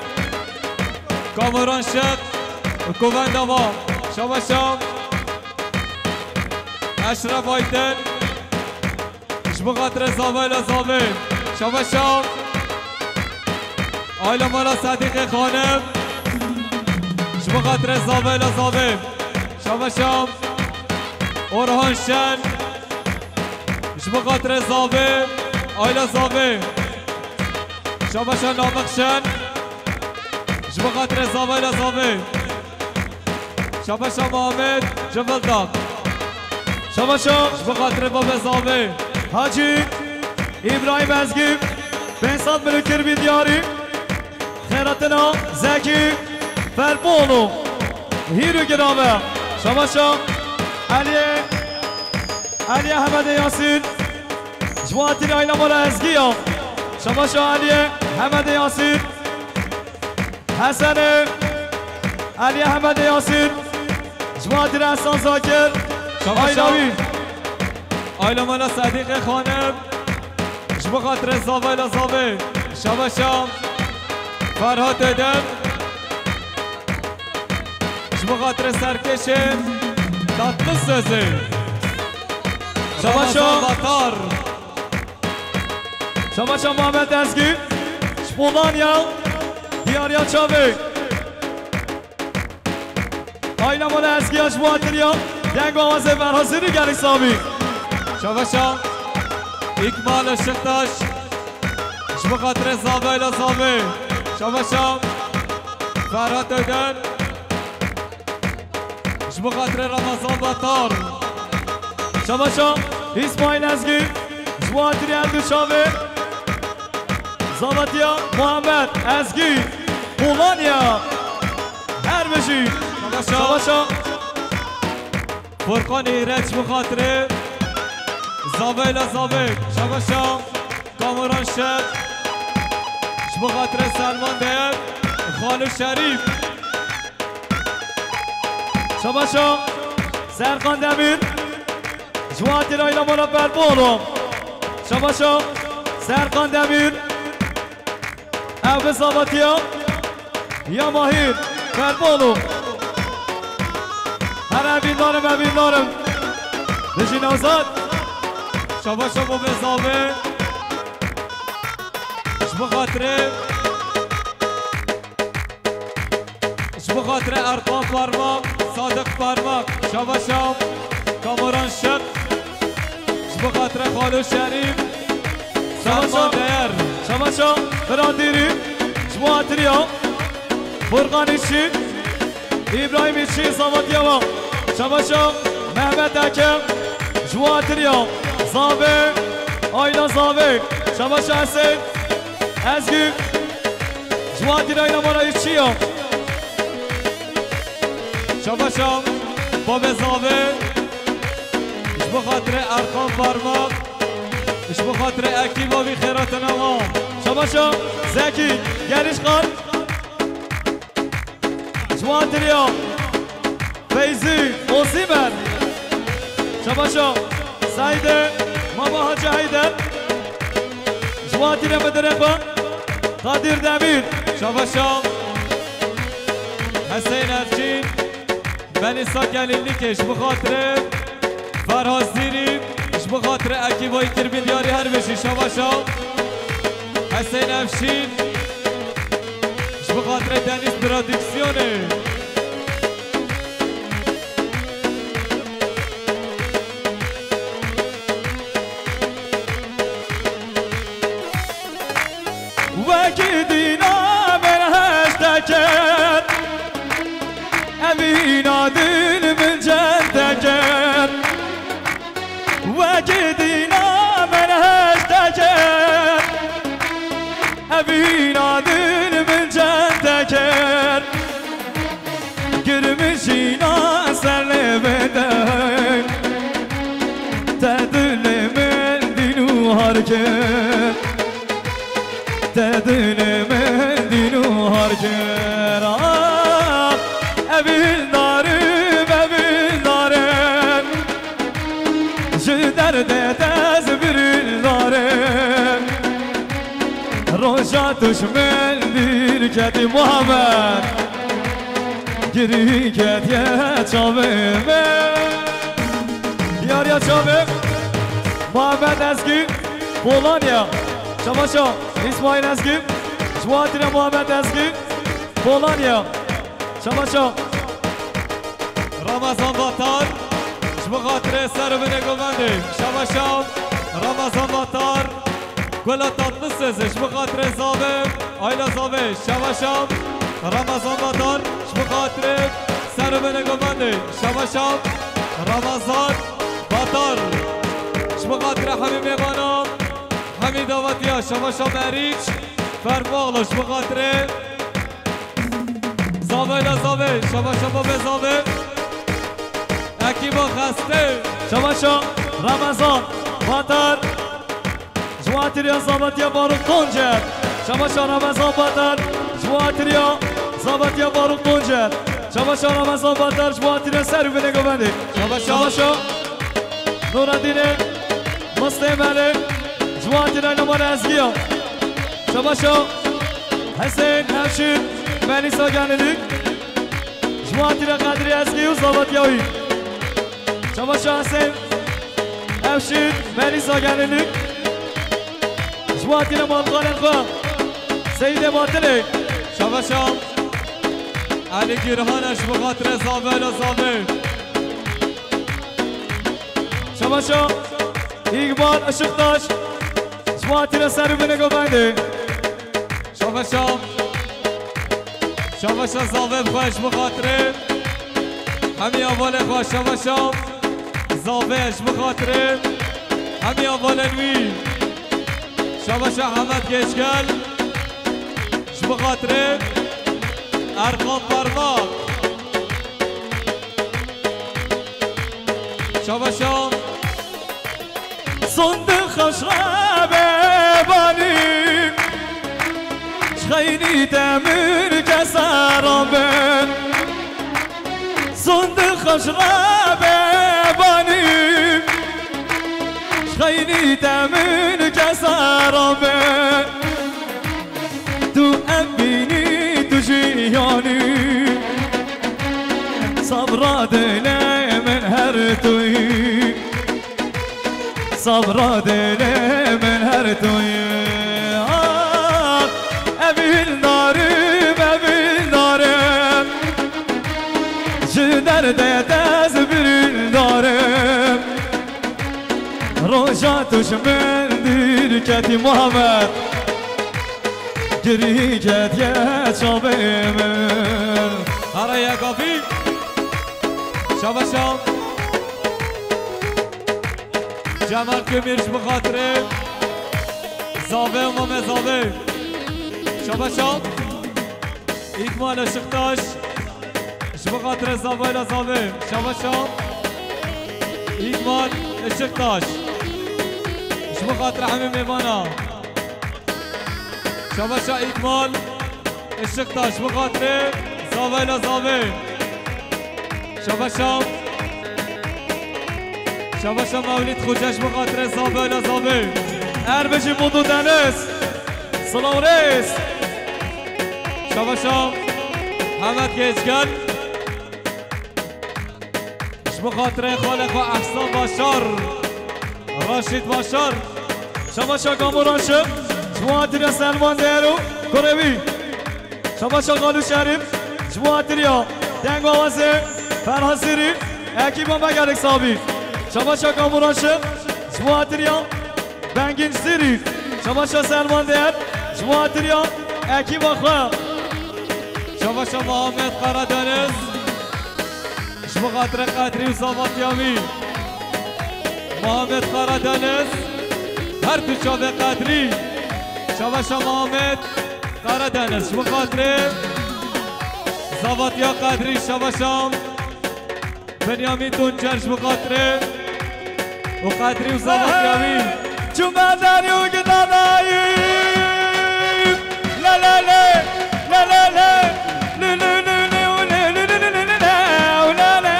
Kamuran Şet, Kovenda Ava, Şabaşa, Eşref Ayten, Ji bo xatirê Zavê la Zavê. Şabaşa. Aîla mala Sedîqê Xanim. Ji bo xatirê Zavê la Zavê. Şabaşa. Orhan Şen. Ji bo xatirê Zavê. Aîla Zavê. Şabaşa Namik Şen. Ji bo xatirê Zavê la Zavê. Şabaşa Muhammed Civildağ. Şabaşa. Ji bo xatirê babê Zavê. Hacî Îbrahîm Ezgî, pênc sed milû kirbî diyarî. Xêratina Zekî Ferbolu. Hîrû girave. Şabaşa Eliyê, Eliyê Hemedê Yasîn. Ji bo xatirê aîla mala Ezgî ya. Şabaşa Eliyê Hemedê Yasîn. Hesenê, Eliyê Hemedê Yasîn, ji bo xatirê Hesen Zakir, Şabaşa. Aîla wî. Aîla mala Sedîqê Xanim, ji bo xatirê Zavê la Zavê, şabaşa. Ferhat Eden, ji bo xatirê serkêşê Tatlı Sözü. Şabaşa. Ramazan Batar. Şabaşa Muhammed Ezgî, ji Polonya, diyariya çavê. Aîla mala Ezgî ya ji bo xatiriya deng û awazê Ferhazîrî gelî sabî. Şabaşa, İkmal Işıktaş, ji bo xatirê Zavê la Zavê. Şabaşa, Ferhat Öden. Ji bo xatirê Ramazan Batar. Şabaşa Îsmaîl Ezgî, ji bo xatirê her du çavê. Zavetiya Muhammed Ezgî, Polonya. Her bijî. Şabaşa. Şabaşa. Furkan Îreç, ji bo xatirê Zavê la Zavê. Şabaşa. Kamuran Şet. Ji bo xatirê Selman Değer. Xalo Şerîf. Şabaşa Serkan Demir. Ji bo xatirê aîla mala Ferbolu. Şabaşa Serkan Demir. Ev bi zavetiya ya Mahîr Ferbolu. Her evîndarim, evîndarim. Bijî Newzad. Şabaşa bo vê Zavê. Ji bo xatirê Ji bo xatirê Erkan Parmak, Sadiq Parmak, Şabaşa, Kamuran Şet. Ji bo xatirê Xalo Şerîf, Şabaşa. Selman Değer. Şabaşa, Firatîrî, ji bo xatiriya Furkan Îşçî, Îbrahîm Îşçî, Zavetiya wa. Şabaşa, Mehmet Eke, ji bo xatiriya Zavê, aîla Zavê. Şabaşa Hesên, Ezgî. Ji bo xatirê aîla mala Îşçî ya. Şabaşa, babê Zavê. Ji bo xatirê Erkan Parmak. Ji bo xatirê ekîba wî xêratina wan. Şabaşa, Zekî, Gelîşxan. Ji bo xatirê ya. Feyzî Osimen. Şabaşa Seîdê, Mama Hacı Heyder. Ji bo xatirê Midirê xwe Kadir Demîr. Şabaşa Hesên Erçîn, Melîsa Gelînlîkê ji bo xatirê Ferhaz Zîrî, ji bo xatirê ekîbayî kirbî diyarî her bijî. Şabaşa. Hesên Efşîn, ji bo xatirê Deniz Prodüksiyonê. Wekî dîna min heş deket, evîna din min cem deket. Wekî dîna min heş deket, evîna din min cem deket. Girmijîna ser lê bide, te dilê min dîn û har kir. Te dilê min dîn û har kir. Ah, evîndarim, evîndarim. Ji derdê te ez birîndarim. Roja tu ji min dîr ketî Muhammed. Girî ketiye çavê min. Diyariya çavê Muhammed Ezgî, Polonya. Şabaşa İsmail Ezgî, ji bo hatire Muhammed Ezgî, Polonya. Şabaşa. Ramazan Batar, ji bo xatirê ser û binê govendê. Şabaşa Ramazan Batar, Gula Tatlıses, ji bo xatirê zavê, aila zavê. Şabaşa Ramazan Batar, ji bo xatirê ser û binê govendê. Şabaşa Ramazan Batar, ji bo xatirê hemî mêvana, hemî davetiya. Şabaşa Meriç, Fermoğlu, ji bo xatirê zavê la zavê, şabaşa babê zavê. Ekiba xestê. Şabaşa Ramazan Batar, ji bo hatiriya zavetiya Faruk Toncer. Şabaşa Ramazan Batar, ji bo hatiriya zavetiya Faruk Toncer. Şabaşa Ramazan Batar, ji bo hatiriya ser û binê govendê. Şabaşa. Şabaşa Nureddinê Mistê Melê, ji bo hatiriya Lemar Ezgiya. Şabaşa Hesên Evşîn, Melîsa Genilî. Ji bo hatire Qedrî Ezgî û zavetiya wî. Şabaşa Hesên Evşîn, Melîsa Genilî. Ji bo hatire malxalên xwe, Seyîdê Batilê. Şabaşa Elî Gîrhan e, ji bo xatire zavê la zavê. Şabaşa Îkbal Işıktaş, ji bo hatire ser û binê govendê. Şabaşa. Şabaşa zavê xwe ji bo xatirê hemî hevalê xwe. Şabaşa zavê ji bo xatirê hemî hevalên wî. Şabaşa Hemed Geçgel ji bo xatirê Erkan Parmak. Şabaşa. Sonde xeşre bebanî, xeynî demir keseran ben. Sonde xeşre bebanî, xeynî demir keseran ben. Tu em bînî tu jiyanî, sabra dilê min her tu yî. Sabra dilê min her tu yî. Ah, evîndarim, evîndarim. Ji derdê te ez birîndarim. Roja tu ji min dîr ketî Muhammed. Girî ketiye çavê min. Araya Gavî. Şabaşa. Cemal Kömür ji bo xatirê zavê û mamê zavê. Şabaşa. İkmal Işıktaş. Ji bo xatirê zavayla zavê. Şabaşa. İkmal Işıktaş. Ji bo xatirê hemî mêvana. Şabaşa İkmal Işıktaş, ji bo xatirê zavayla zavê. Şabaşa. Şabaşa Mewlîd Xoce, ji bo xatirê zavayla zavê. Erbijî Mudu Deniz. Silav rêz. Şabaşa Hemed Geçgel. Ji bo xatirê xalê xwe Ehsan Başar, Raşîd Başar. Şabaşa Gamoran şi. Ji Ji bo hatiriya Selman Dero, kurê wî. Şabaşa Xalû Şerîf, ji bo hatiriya dengawazê Ferhasirî, ekîba me gelek sabî. Şabaşa Kamuran Şir, ji bo hatiriya Bengîn Sirî. Şabaşa Selman Değer, ji bo hatiriya ekîba xwe. Şabaşa Muhammed Karadeniz. Ji bo xatirê Qedrî û zavatiya wî. Muhammed Karadeniz, her du çavê Qedrî. Şabaşa Muhammed Karadeniz, ji bo xatirê zavatiya Qedrî, şabaşa Benyamîn Tuncer, ji bo xatirê û Qedrî û zavatiya wî. Çûme derî û gidadayî. Le, le, le, le, le, le. Lü, lü, lü, lü, û lü, lü, lü, lü, lü, lü, û le, le,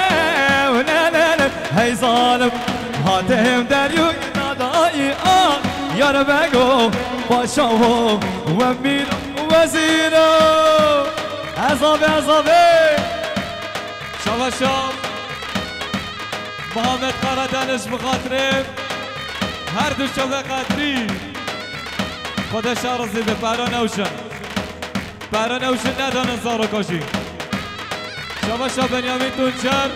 û le, le, le. Hey zalim, hatim derî û gidadayî, ah, yar bego, paşa wo, wemîr, wezîro. Ezave, ezave. Şabaşa Muhammed Karadeniz, ji bo xatirê her du çavê Qedrî. Xwedê şer rizî be, pere newşin. Pere newşin nedane zaroka jî. Şabaşa Benyamîn Tuncer,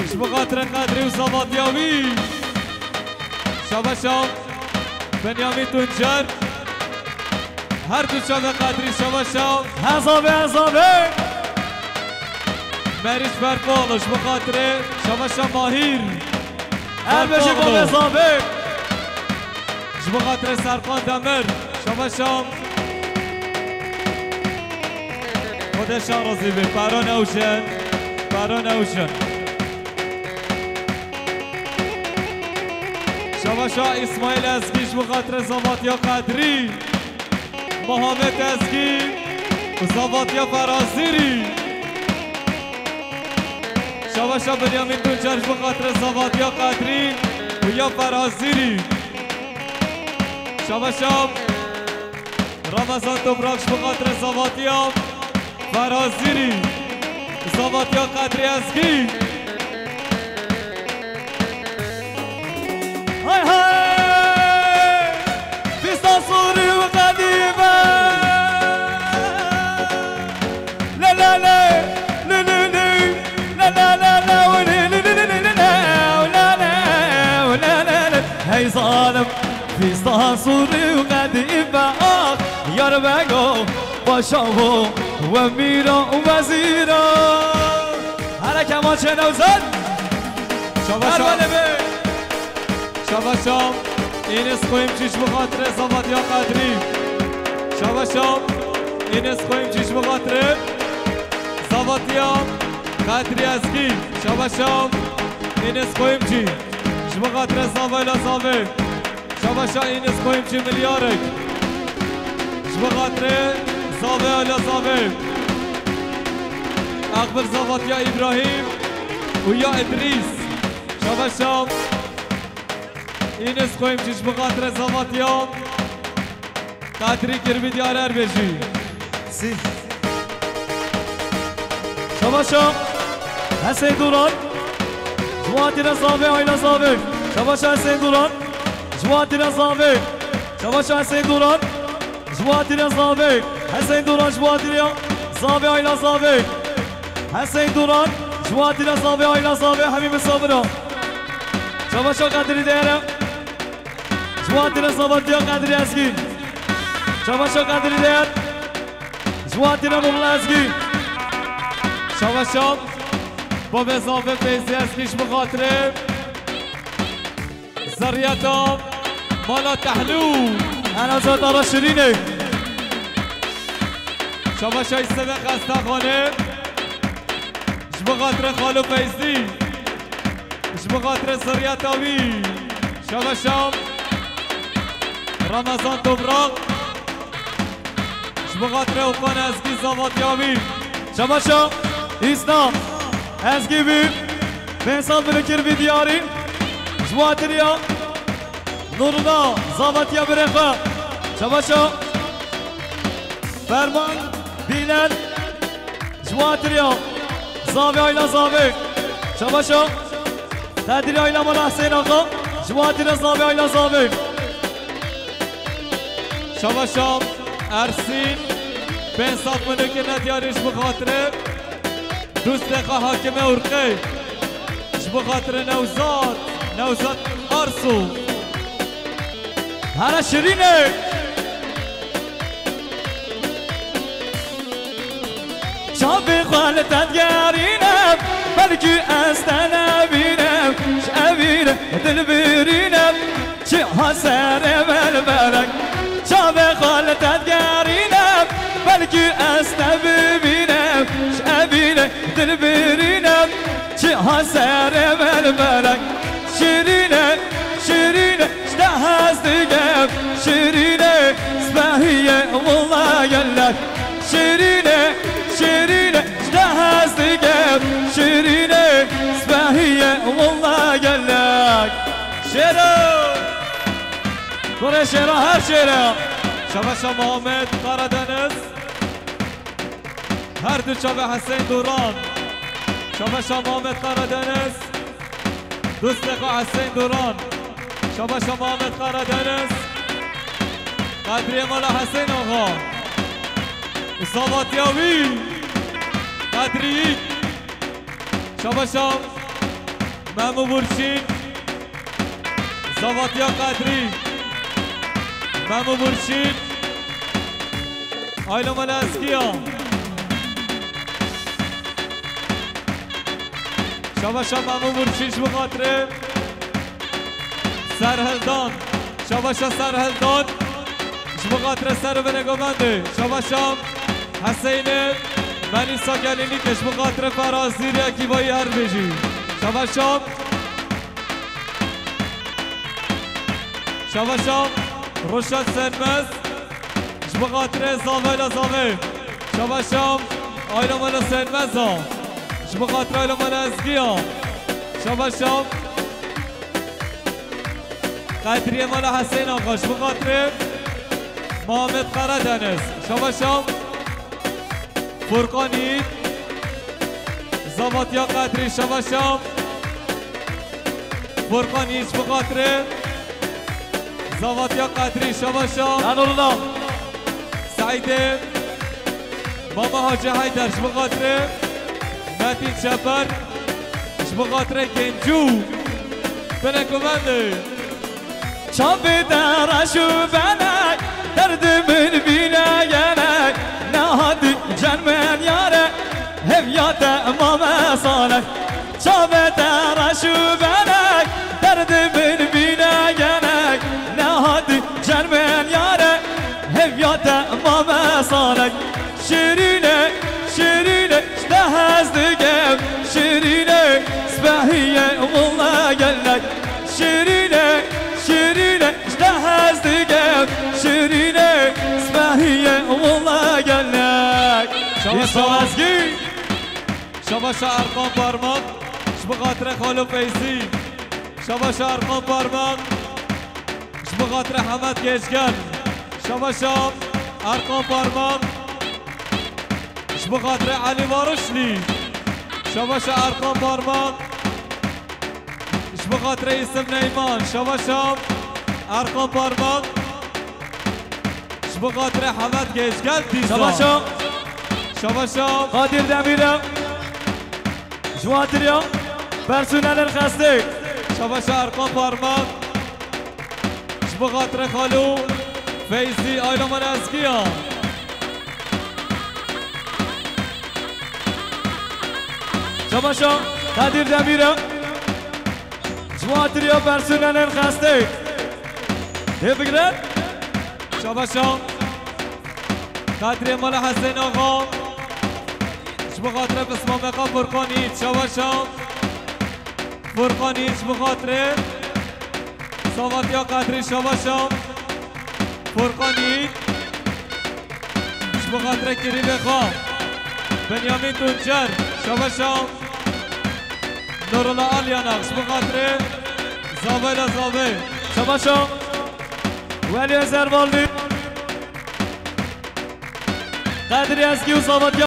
ji bo xatirê Qedrî û zavatiya wî. Şabaşa Benyamîn Tuncer. Her du çavê Qedrî, şabaşa. Ezave, ezave. Meriç Berkol, ji bo xatirê şabaşa Mahîr. Her beşê Berkol. Ezave. Ji bo xatirê Serkan Demir, şabaşa. Xwedê şer rizî be, pere newşin, pere newşin. Şabaşa Îsmaîl Ezgî, ji bo xatirê zavatiya Qedrî. Muhammed Ezgî û zavatiya Ferazîrî. Şabaşa Benyamîn Tuncer, ji bo xatirê zavatiya Qedrî û ya Ferazîrî. Şabaşa Ramazan Toprak, ji bo xatirê zavatiya Ferazîrî, zavatiya Qedrî Ezgî. Hay hay! Fîstan Sûrî û Qedîbe. Le le le, lü lü lü, le le le le, û lü lü lü lü lü lü, û le le, û le le le. Hey zalim, Fîstan Sûrî û Qedîbe, ah, yar bego, paşa wo, wemîra û wezîra. Hele kemançê Newzad. Şabaşa. Her wele be. Şabaşa. Enes Koyumcu, ji bo xatirê zavatiya Qedrî. Şabaşa. Enes Koyumcu, ji bo xatirê zavatiya Qedrî Ezgî. Şabaşa. Enes Koyumcu, ji bo xatirê zavayla zavê. Şabaşa Enes Koyumcu milyarek. Ji bo xatirê zavê ala zavê. Aqbil zavatiya Îbrahîm û ya Îdrîs. Şabaşa Enes Koyumcu, ji bo xatirê zavatiya Qedrî Kirbî diyar er bêjî. Sî. Şabaşa Hesên Duran. Ji bo hatira zavê, ayla zavê. Şabaşa Hesên Duran. Ji bo hatira zavê. Şabaşa Hesên Duran. Ji bo hatira zavê. Hesên Duran ji bo hatira zavê, ayla zavê. Hesên Duran ji bo hatira zavê, ayla zavê. Hemî misafira. Şabaşa Qedrî Dêre. Ji bo hatira zavatiya Qedrî Ezgî. Şabaşa Qedrî Dêr. Ji bo hatira Nurullah Ezgî. Şabaşa. Bavê zavê Feyzî Ezgî ji bo xatirê zerriyeta mala Tehlû. Ena zerriyeta Şirînê. Şabaşa Îsevê Xestaxanê. Ji bo xatirê Xalo Feyzî. Ji bo xatirê zerriyeta wî. Şabaşa Ramazan Toprak. Ji bo xatirê Okan Ezgî zavatiya wî. Şabaşa Îsna Ezgî wî. Pênc sal min kir vî diyarî. Ji bo hatiriya Nurullah zavatiya birê xwe. Şabaşa Ferman Bîlal. Ji bo hatiriya zavê ayla zavê. Şabaşa. Qedrî ayla mala Hesên Axa. Ji bo hatiriya zavê ayla zavê. Şabaşa Ersîn, pênc sed minûkê nediyarî ji bo xatirê dostê xwe Hakimê Urqê. Ji bo xatirê Newzat, Newzat Arso. Here şirîne. Çavê xwe li te digerîne, belkî ez te nebîne, ji evîne dil birîne. Çi ha serê me li berek, çavê xwe li te digerîne, belkî ez te bibîne, ji evîne dil birîne. Çi ha serê me li berek, şirîne, şirîne, ji te hez dike, şirîne, spehî ye willa gelek. Şirîne, şirîne, ji te hez dike, şirîne, spehî ye willa gelek. Şêro! Kurê şêro, her şêro! Şabaşa Muhammed Karadeniz. Her du çavê Hüseyin Duran. Şabaşa Muhammed Karadeniz. Dostê xwe Hüseyin Duran. Şabaşa Muhammed Karadeniz. Qedriyê mala Hüseyin Axa. Zavatiya wî. Qedrî. Şabaşa Memo Burçin. Zavatiya Qedrî. Memo Burçin. Ayla mala Ezgiya. Şabaşa Memo Burçin ji bo xatirê Serhildan. Şabaşa Serhildan. Ji bo xatirê Servinê Govendê. Şabaşa Heseyinê Melîsa Gelînîkê. Ji bo xatirê Ferazîrê Ekîbayî her bijî. Şabaşa. Şabaşa Roşan Senmez. Ji bo xatirê zavayla zavê. Şabaşa Ayla mala Senmeza. Ji bo xatirê Ayla mala Ezgiya. Şabaşa Qedriyê mala Hüseyin Axa. Ji bo xatirê Muhammed Karadeniz. Şabaşa Furkan Yiğit. Zavatiya Qedrî. Şabaşa Furkan Yiğit ji bo xatirê. Zavatiya Qedrî. Şabaşa. Enurla. Seîdê. Mama Hacı Heyder ji bo xatirê. Metin Çeper. Ji bo xatirê Gencû. Bine guvendê. Çavê te reş û benek, derdê min bîne gelek, nehatî cen min yare, hêviya te mame salek. Çavê te reş û benek, derdê min bîne gelek, nehatî cen min yare, hêviya te mame salek. Şirîne, şirîne, ji te hez dikim, şirîne, spehî ye willa gelek. Şirîne, şirîne, ji te hez dikim, şirîne, spehî ye willa gelek. Şabaş, Îsa şabaş. Ezgî. Şabaşa Erkan Parmak, ji bo xatirê Xalo Feyzî. Şabaşa Erkan Parmak, ji bo xatirê Hemed Geçgen. Şabaşa Erkan Parmak, ji bo xatirê Elî Varişlî. Şabaşa Erkan Parmak, ji bo xatirê Îsim Neyman. Şabaşa Erkan Parmak, ji bo xatirê Hemed Geçgen dîsa. Şabaşa. Şabaşa. Qadir Demîra. Ji bo xatirê personelên xestê. Şabaşa Erkan Parmak. Ji bo xatirê Xalo Feyzî, Ayla mala Ezgiya. Şabaşa Qadir Demîra. Ji bo xatirê personelên xestê. Tê bigire. Şabaşa. Qedrê mala Hesên Axa. Ji bo xatirê pismameqa Furqan Yiğit. Şabaşa. Furqan Yiğit ji bo xatirê. Savatiya Qedrî, şabaşa. Furqan Yiğit. Ji bo xatirê kirîbê xwe. Benyamîn Tuncer, şabaşa. Nurullah Alyanak, ji bo xatirê zavayla zavê. Şabaşa. Welî Ezer Valdî. Qedrî Ezgî û Savat